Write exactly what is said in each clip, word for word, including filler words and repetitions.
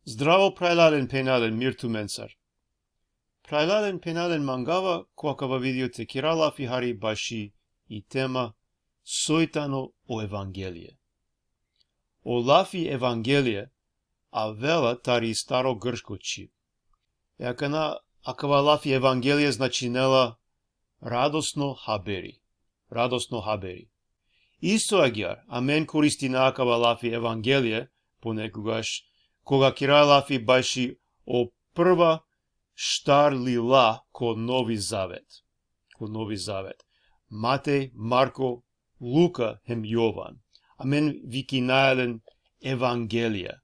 Zdravo, phralalen, phenjalen, mir tumencar. Phralalen, phenjalen, mangava ko akava video te kera lafi hari baši i tema soj tano o evangelie. O lafi evangelie avela tari staro grško čhib. E akana, akava lafi evangelie značinela radosno haberi. Radosno haberi. Isto agjaar, amen koristina akava lafi evangelie, ponekogaš, koga kera lafi baši o prva štar lila ko Novi Zavet. Ko Novi Zavet. Matej, Marko, Luka hem Jovan. Amen vikinaja len evangelia.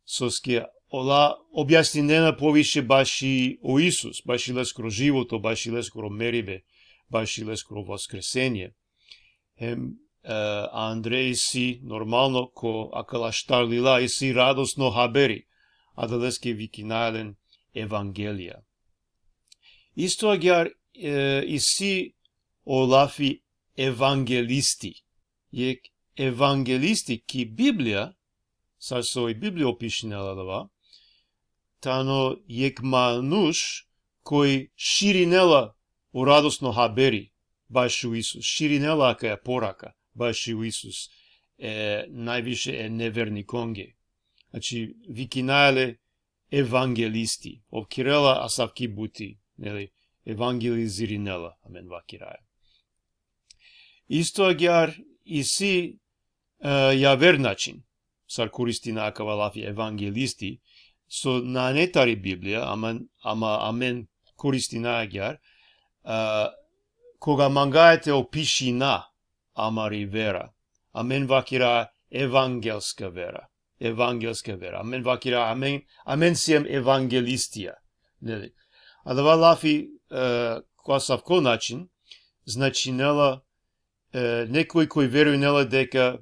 Soske ola objasninena poviše baši o Isus, baši leskoro životo, baši leskoro meribe, baši leskoro voskresenie. Hem, e, andre isi normalno ko akala štar lila isi radosno haberi, adaleske vikinaja len evangelia. Isto agjaar, e, isi o lafi evangelisti. Jekh evangelisti ki Biblija, sar so i Biblija opišinela adava, tano jekh manuš koj širinela o radosno haberi bašo Isus, širinela akaja poraka bašo Isus, e, najviše e nevernikonge. Znači, vikinaja le evangelisti, ov kerela asavki buti, neli, evangelizirinela, amen vakeraja. Isto agjaar isi, e, javer način, sar koristina akava lafi evangelisti, so nane tari Biblija, ama, ama amen koristina agjaar, e, koga mangaja te opišina amari vera, amen vakeraja evangelska vera. Evangelska vera. Amen vakeraja, amen, amen siem evangelistija. Neli? Adava lafi, e, ko asavko način, značinela, e, nekoj koj verujnela deka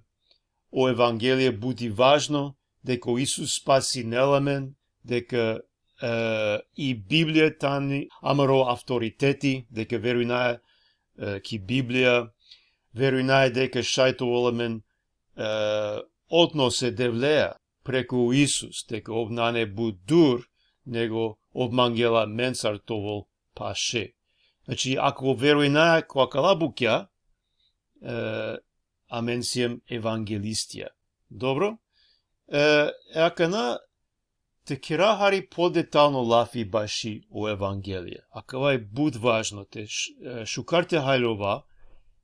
o evangelie but i važno, deka o Isus spasinela amen, deka, e, i Biblija tani amaro avtoriteti, deka verujnaja, e, ki Biblija, verujnaja deka šaj te ovel amen, e, odnos e Devlea preku Isus, deka ov nane but dur, nego ov mangela amencar te ovel paše. Znači, ako verujnaja ko akala bukja, e, amen siem evangelistija. Dobro? E, e akana te kera hari podetalno lafi baši o evangelie. Akava i but važno te š-, e, šukar te haljova,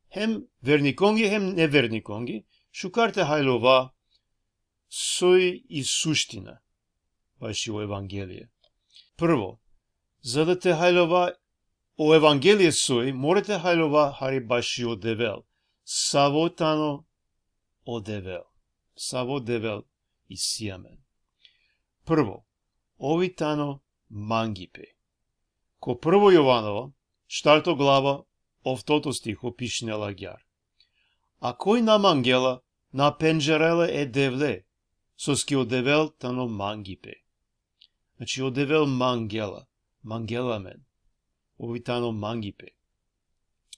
hem vernikonge, hem nevernikonge, šukar te haljova soj i suština baši o evangelie. Prvo, za da te haljova o evangelie soj, mora te haljova hari baši o Devel. Savo tano o Devel. Savo Devel isi amen. Prvo, ov i tano mangipe. Ko prvo Jovanovo, štarto glava, oftoto stiho pišinela agjaar. A koj na mangela, na pendžarela e Devle, soske o Devel tano mangipe. Znači, o Devel mangela, mangela amen. Ov i tano mangipe.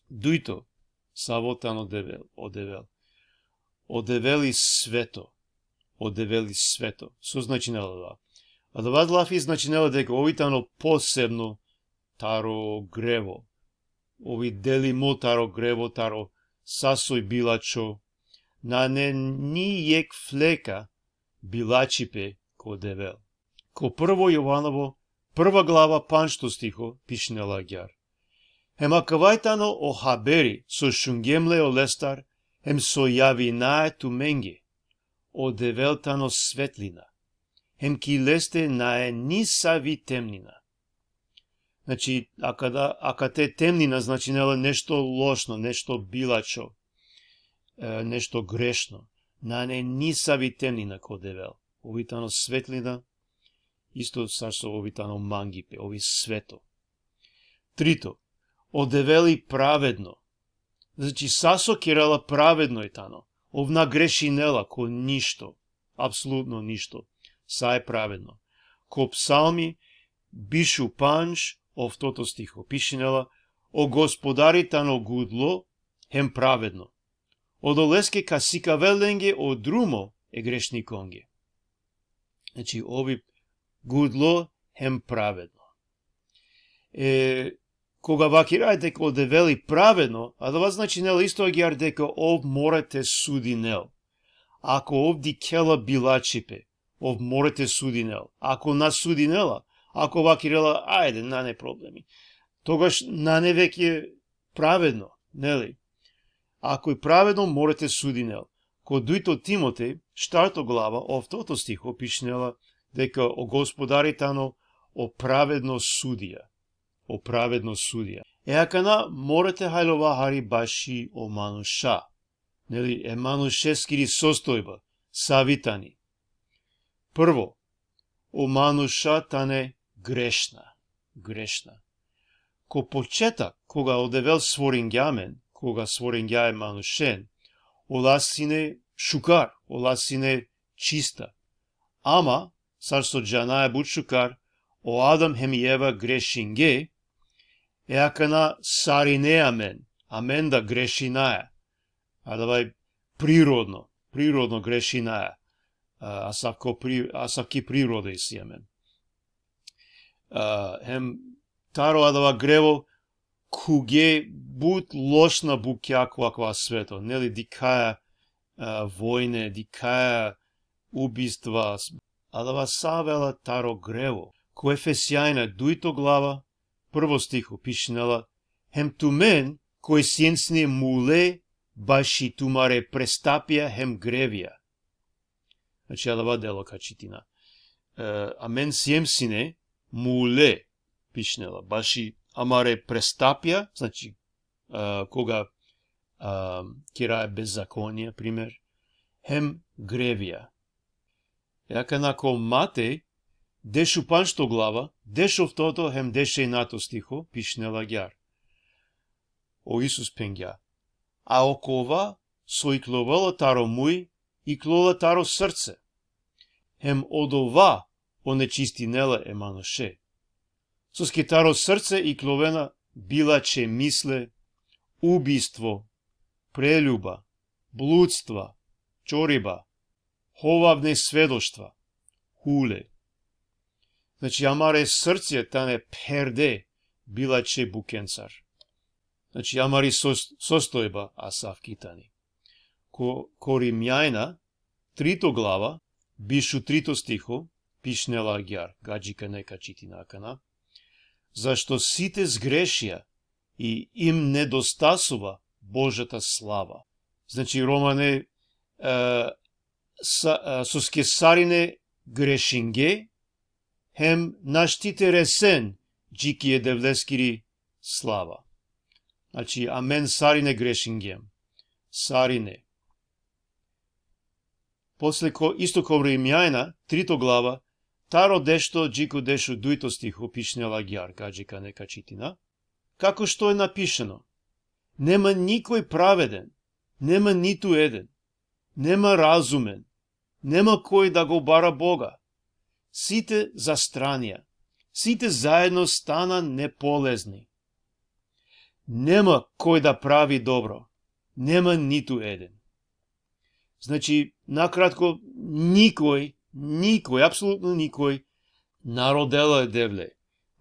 Dujto, savo tano Devel, o Devel. O Devel i sveto. O Devel i sveto. So značinela adava? Adava lafi značinela deka ov i tano posebno taro grevo. Ov i delimo taro grevo, taro sa soj bilačho. Nane ni jekh fleka bilačipe ko Devel. Ko prvo Jovanovo, prva glava, pandžto stiho, pišinela agjaar. Hem akava i tano o haberi so šungjem le olestar, hem so javinaja tumenge. O Devel tano svetlina. Hem ki leste nae nisavi temnina. Znači, akada, akate temnina značinela nešto lošno, nešto bilačho, e, nešto grešno. Nane nisavi temnina ko Devel. Ov i tano svetlina, isto sar so ov i tano mangipe, ov i sveto. Trito, o Devel i pravedno. Znači, sa so kerela pravedno i tano. Ov na grešinela ko ništo, apsolutno ništo. Sa e pravedno. Ko Psalmi biš u pandž, oftoto stiho, pišinela: O Gospodari tano gudlo hem pravedno. Odoleske ka sikavel lenge o drumo e grešnikonge. Znači, ov i gudlo hem pravedno. E, koga vakiraja deka o Devel i pravedno, adava značinela isto agjaar deka ov mora te sudinel. Ako ov dikhela bilačhipe, ov mora te sudinel. Ako na sudinela, ako vakirela, ajde, nane problemi, togaš nane veke pravedno, neli? Ako i pravedno, mora te sudinel. Ko dujto Timotej, štarto glava, oftoto stiho, pišinela deka o Gospodari tano o pravedno sudija. O pravedno sudija. E akana mora te haljova hari baši o manuša. Neli, e manušeskiri sostojba, savi tani. Prvo, o manuša tane grešna. Grešna. Ko početak, koga o Devel stvoringja amen, koga stvoringja e manušen, ola sine šukar, ola sine čista. Ama, sar so džanaja but šukar, o Adam hem i Eva grešinge, e akana sarine amen, amen da grešinaja. Adava i prirodno, prirodno grešinaja. A, asavko pri-, asavki priroda isi amen. A, hem taro adava grevo khuge but lošna bukja ko akava sveto, neli, dikhaja, a, vojne, dikhaja ubistva, s-, adava sa avela taro grevo. Ko Efesjanja, dujto glava, prvo stiho, pišinela: Hem tumen, koj sien sine mule baši tumare prestapja hem grevja. Znači, adava delo ka čitina. E, amen siem sine mule, pišinela, baši amare prestapja, znači, e, koga, e, keraja bezakonija, primer, hem grevja. E akana ko Matej, dešupandžto glava, dešoftoto hem dešeinato stiho, pišinela agjaar. O Isus phengja: A okova so iklovela taro muj, iklola taro srce. Hem odova onečistinela e manuše. Soske taro srce iklovena bilače misle, ubistvo, preljuba, bludstva, čoriba, hovavne svedoštva, hule. Znači, amare srce tane pherde bilače bukencar. Znači, amari sos-, sostojba asavki tani. Ko, ko Rimjanja, trito glava, biš u trito stiho, pišinela agjaar, gadžikane ka čitina akana: Зашто сите згрешија и им недостасува Божјата слава. Znači, Romane, e, sa-, e, soske sarine grešinge, hem našti te resen dži ki e Devleskiri slava. Znači, amen sarine grešingjem. Sarine. После ко, исто ко Римјајна, трито глава, таро деšto дži ко дешто дујто стихо, пишнела агјар, гаджикане ka čitina. Како што е напишано: Нема никој праведен, нема ниту еден, нема разумен, нема кој да го бара Бога. Сите застранија, сите заедно стана неполезни. Нема кој да прави добро, нема ниту еден. Znači, nakratko, никој, никој, апсолутно никој на родела е Девле.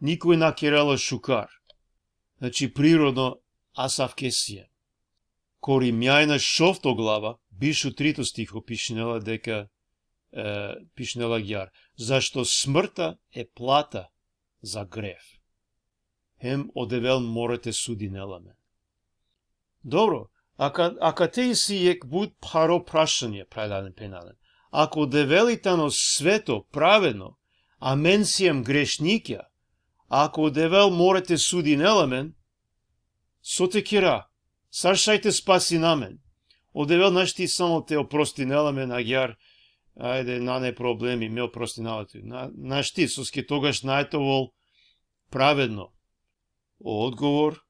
Никој на керела шукар. Znači, природно, асавке сиен. Ко Римјајна шовто глава, бишу трито стихо, пишнела дека, е, пишнела агјар: Зашто смртта е плата за грев. Хем о Девел мора те судинел амен. Dobro, aka, akate isi jekh but pharo prašanje, phralalen, phenjalen. Ako Devel i tano sveto, pravedno, amen siem grešnikja, ako Devel mora te sudinel amen, so te kera, sar šaj te spasina amen? O Devel našti samo te oprostinel amen agjar, ajde, nane problemi, me oprostinava tu. Na, našti, soske togaš naj te ovel pravedno. O odgovor: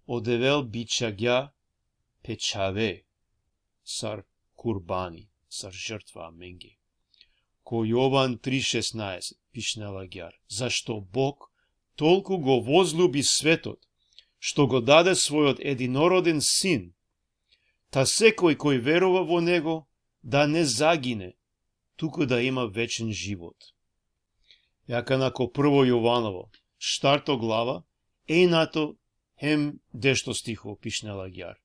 o Devel bičhagja pe čhave sar kurbani, sar žrtva amenge. Ко Јован три шеснаесет, пишнела агјар: Зашто Бог толку го возлюби светот, што го даде својот единороден син, та секој кој верува во него да не загине, туку да има вечен живот. E akana ko prvo Jovanovo, štarto glava, enjato hem dešto stiho pišinela agjaar.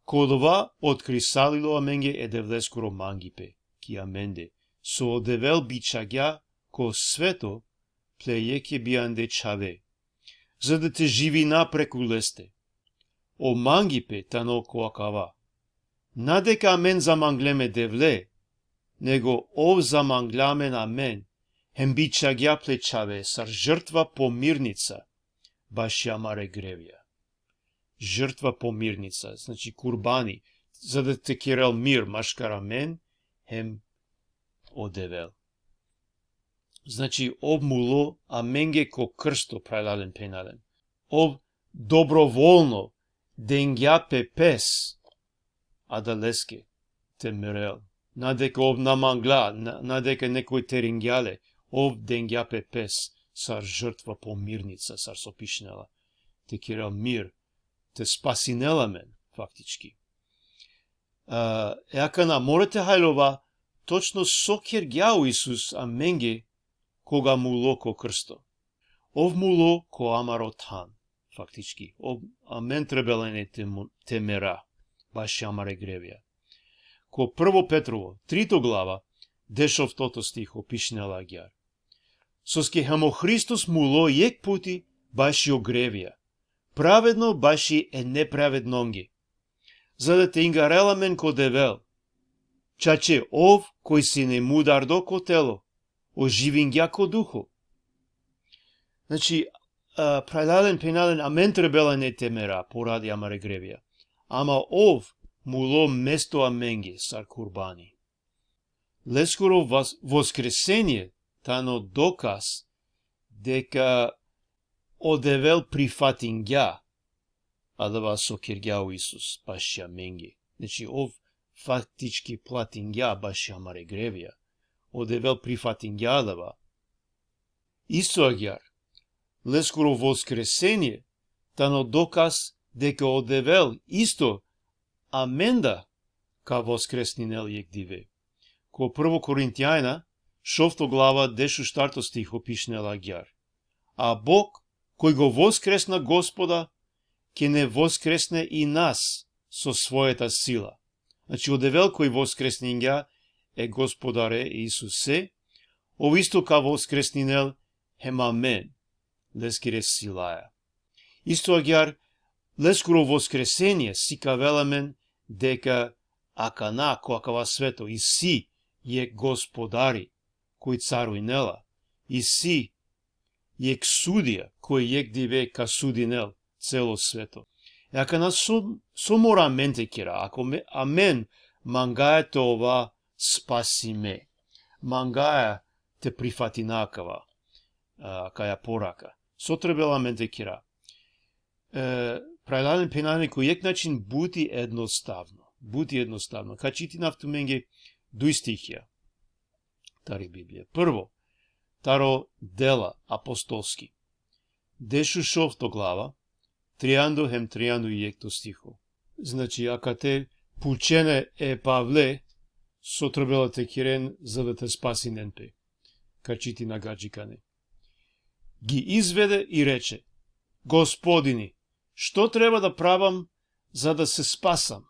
Ko dova otkrisalilo amenge e Devleskoro mangipe ki amende, so o Devel bičhagja ko sveto ple jekhe bijande čhave, za da te živina preku leste. O mangipe tano ko akava: na deka amen zamanglem e Devle, nego ov zamangla amen amen, hem bičhagja ple čhave sar žrtva pomirnica baši amare grevja. Žrtva pomirnica, znači kurbani, za da te kerel mir maškar amen hem o Devel. Znači, ov mulo amenge ko krsto, phralalen phenjalen. Ov dobrovoljno dengja pe pes adaleske te merel. Na deka ov na mangla, na, na deka nekoj teringja le, ov dengja pe pes sar žrtva pomirnica, sar so pišinela. Te kerel mir, te spasinel amen, faktički. A, e akana mora te haljova točno so kergja o Isus amenge koga mulo ko krsto. Ov mulo ko amaro than, faktički. Ov, amen trebela ine te, mu- te mera, baši amare grevja. Ko prvo Petrovo, trito glava, dešoftoto stiho, pišinela agjaar: Soske hem o Hristos mulo jekh puti baši o grevja, pravedno baši e nepravednonge, za da te ingarel amen ko Devel. Čače ov, koj sine mudardo ko telo, oživingja ko duho. Znači, a, phralalen, phenjalen, amen trebela ine te mera poradi amare grevja. Ama ov mulo mesto amenge sar kurbani. Leskoro vas- voskresenie tano dokaz deka o Devel prifatingja adava so kergja o Isus baši amenge. Znači, ov faktički platingja baši amare grevja. O Devel prifatingja adava. Isto agjaar, leskoro voskresenie tano dokaz deka o Devel isto amen da ka voskresninel jekh dive. Ko prvo Korintjanja, šovto glava, dešuštarto stiho, pišinela agjaar: A Bog, koj go voskresna Gospoda, ke ne voskresne i nas so svojata sila. Znači, o Devel koj voskresningja e Gospodare Isuse, ov isto ka voskresninel hem amen leskere silaja. Isto agjaar, leskoro voskresenie sikavela amen deka akana ko akava sveto isi jekh Gospodari koj carujnela, isi jekh sudija koj jekh dive ka sudinel celo sveto. E akana so, so mora amen te kera, ako me, amen mangaja te ova spasime, mangaja te prifatina akava, a, akaja poraka. So trebela amen te kera? E, phralalen, phenjalen, ko jekh način but i ednostavno. But i ednostavno. Ka čitinav tumenge duj stihija tari Biblija. Prvo, taro Dela apostolski, dešušovto glava, triando hem triando i jekhto stiho. Znači, akate pučena e Pavle, so trebela te keren za da te spasinen pe. Ka čitina gadžikane. Ги изведе и рече: „Господине, што треба да правам за да се спасам?“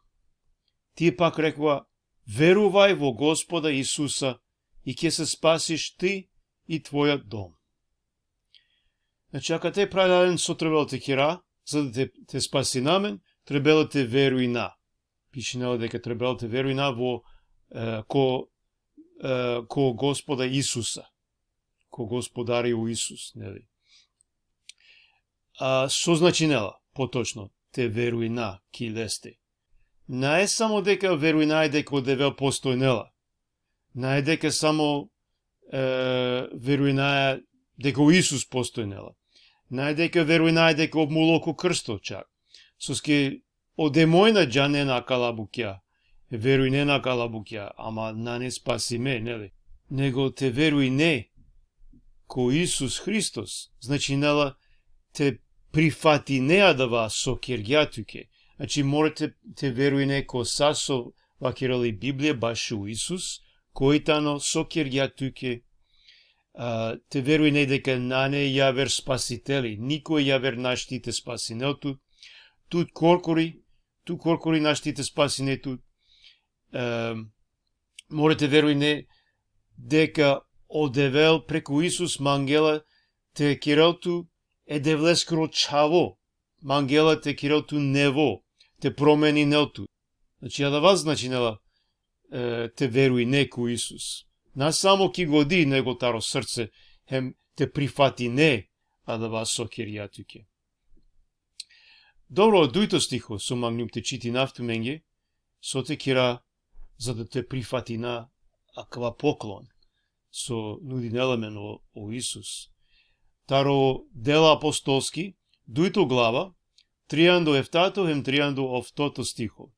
Тие пак рекоа: „Верувај во Господа Исуса и ќе се спасиш ти и твојот дом.“ Znači, akate, phralalen, so trebela te kera, za da te, te spasina amen, trebela te verujna. Pišinela deka trebela te verujna vo, e, ko, e, ko Gospoda Isusa. Ko Gospodari o Isus, neli? A, so značinela, potočno, te verujna ki leste? Nae samo deka verujnaja deka o Devel postojnela. Nae deka samo, e, verujnaja deka o Isus postojnela. Nae deka verujnaja deka ov mulo ko krsto čak. Soske o demojna džanena akala bukja, verujnena akala bukja, ama nane spasime, neli? Nego te verujne ko Isus Hristos, značinela te prifatine adava so kergja tuke. Znači, mora te, te verujne ko sa so vakerela i Biblija bašo Isus, koj tano, so kergja tuke, A, te verujne deka nane javer spasiteli, nikoj javer našti te spasinel tut, tut korkori, tu korkori našti te spasine tut. E, mora te verujne deka o Devel preku Isus mangela te kerel tut e Devleskoro čhavo, mangela te kerel tut nevo, te promeninel tut. Znači, adava značinela, e, te verujne ko Isus. Na samo ki godi, nego taro srce, hem te prifatine adava so kergja tuke. Dobro, dujto stiho, so mangnum te čitinav tumenge, so te kera, za da te prifatina akava poklon, so nudinela amen o, o Isus. Taro Dela apostolski, dujto glava, triando eftato hem triando oftoto stiho.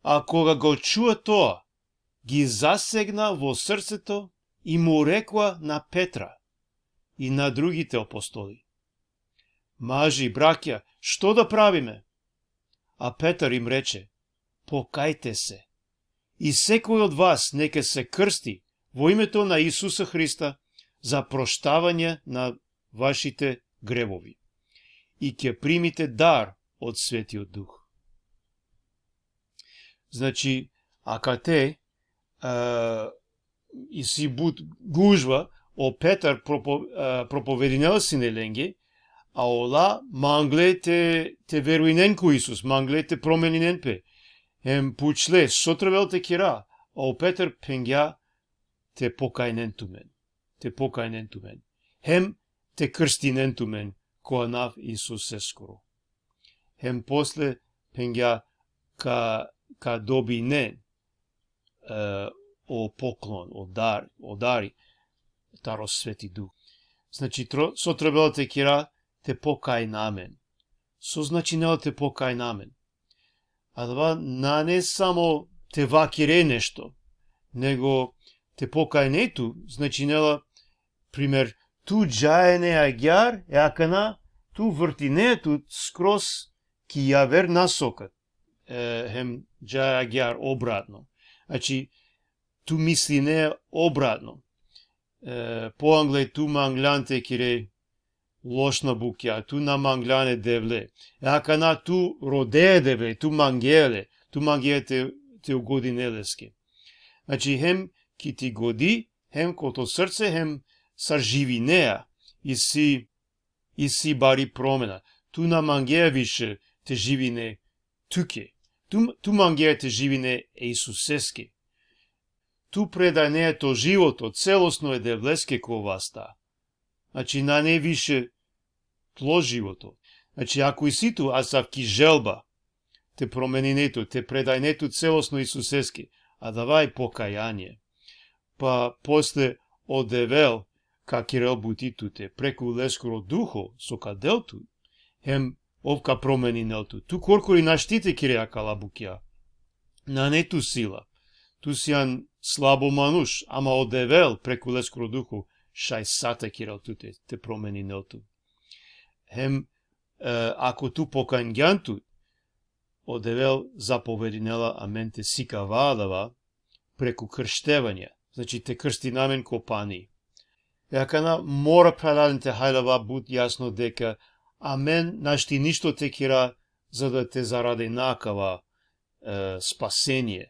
A koga go čua toa, gi zasegna vo srceto i mu rekla na Petra i na drugite apostoli: Maži, brakja, što da pravime? A Petar im reče: Pokajte se, i sekoj od vas neka se krsti во името на Исуса Христа за проштавање на вашите гревови, и ќе примите дар од Светиот Дух. Znači, akate, e, isi but gužva, o Petar propo-, e, propovedinela sine lenge, a ola mangle te, te verujnen ko Isus, mangle te promeninen pe. Hem pučle, so trebel te kera, a o Petar phengja: Te pokajnen tumen. Te pokajnen tumen. Hem te krstinen tumen ko anav Isuseskoro. Hem posle phengja: Ka, ka dobinen, e, o poklon, o dar, o dari taro Sveti Duh. Znači, tro-, so trebela te kera? Te pokajna amen. So značinela te pokajna amen? Adava nane samo te vakere nešto, nego te pokajne tu, značinela, primer, tu džaja ine agjaar, e akana tu vrtine tu skroz ki javer nasoka, e, hem džaja agjaar, obratno. Znači, tu misline obratno. E, poangle tu manglan te kere lošna bukja, tu na manglan e Devle. E akana tu rode e Devle, tu mange le, tu mange te, te ugodine leske. Znači, hem ki ti godi, hem ko to srce, hem sar živinea, isi, isi bari promena. Tu na mangea više te živine tuke. Tu, tu mangea te živine e Isuseske. Tu predajnea to životo celosno e Devleske ko vasta. Znači, nane više tlo životo. Znači, ako isi tu asavki želba te promenine tu, te predajne tu celosno Isuseske, adava i pokajanje. Pa posle o Devel ka kerel buti tute, preku leskoro Duho so ka del tu, hem ov ka promeninel tu. Tu korkori našti te kere akala bukja. Nane tu sila. Tu sian slabo manuš, ama o Devel preku leskoro Duho šaj sa te kerel tute, te promeninel tu. Hem, e, ako tu pokajngjan tu, o Devel zapovedinela amen te sikava adava preku krštevanje, znači te krstina amen ko pani. E akana mora, phralalen, te hajlava but jasno deka amen našti ništo te kera za da te zaradina akava, e, spasenje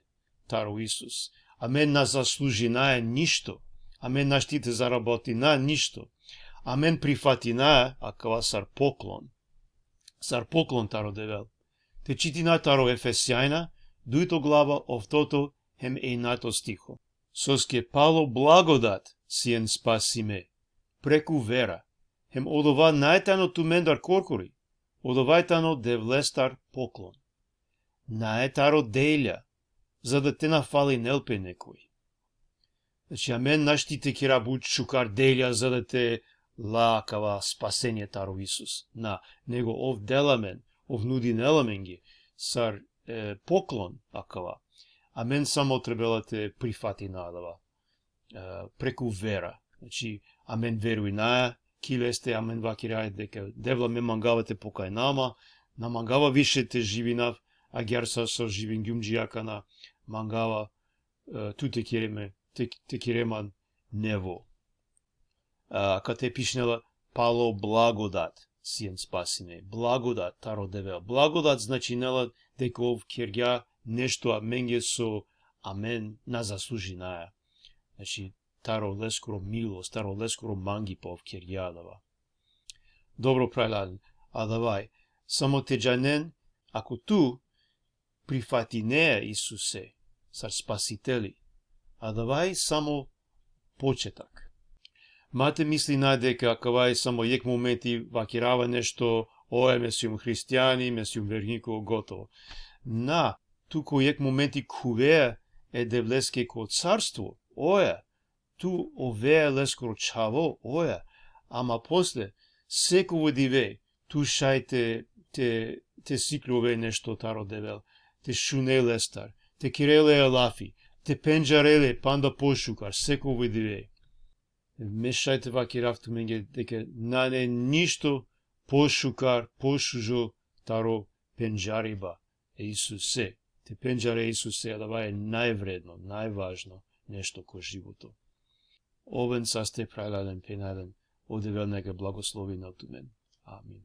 taro Isus. Amen na zaslužinaja ništo. Amen našti te zarabotina ništo. Amen prifatinaja akava sar poklon. Sar poklon taro Devel. Te čitina taro Efesjanja, dujto glava, oftoto hem einato stiho. Soske palo blagodat sien spasime, preku vera, hem odova nae tano tumendar korkori, odova tano Devlestar poklon. Nae taro delja, za da te na falinel pe nekoj. Znači, amen našti te kera but šukar delja za da te la akava spasenje taro Isus. Na, nego ov dela amen, ov nudinela amenge sar, e, poklon akava. Amen samo trebela te prifatina adava, e, preku vera. Znači, amen verujnaja ki leste, amen vakeraja deka: Devla, me mangava te pokajna ma, na mangava više te živinav agjaar sar so živingjum dži akana, mangava, e, tu te kere me, te, te kere man nevo. A, kate pišinela: palo blagodat sien spasime. Blagodat taro Devel. Blagodat značinela deka ov kergja nešto amenge so amen na zaslužinaja. Znači, taro leskoro milost, taro leskoro mangipa ov kergja adava. Dobro, phralalen, adava i. Samo te džanen, ako tu prifatinea Isuse sar Spasiteli, adava i samo početak. Ma te mislina deka akava i samo jekh momenti, vakirava nešto, oja, me sijum hristijani, me sijum verniko, gotovo. Na, tu ko jekh momenti khuvea e Devleske ko carstvo, oja, tu ovea leskoro čhavo, oja, ama posle, sekovo dive, tu šaj te, te, te sikljove nešto taro Devel, te šune lestar, te kere leja lafi, te pendžare le panda pošukar, sekovo dive. Me šaj te vakirav tumenge deka nane ništo pošukar, pošužo taro pendžariba e Isuse. Te pendžare e Isuse, adava i najvredno, najvažno nešto ko životo. Oven saste, phralalen, phenjalen, o Devel neka blagoslovinel tumen. Amin.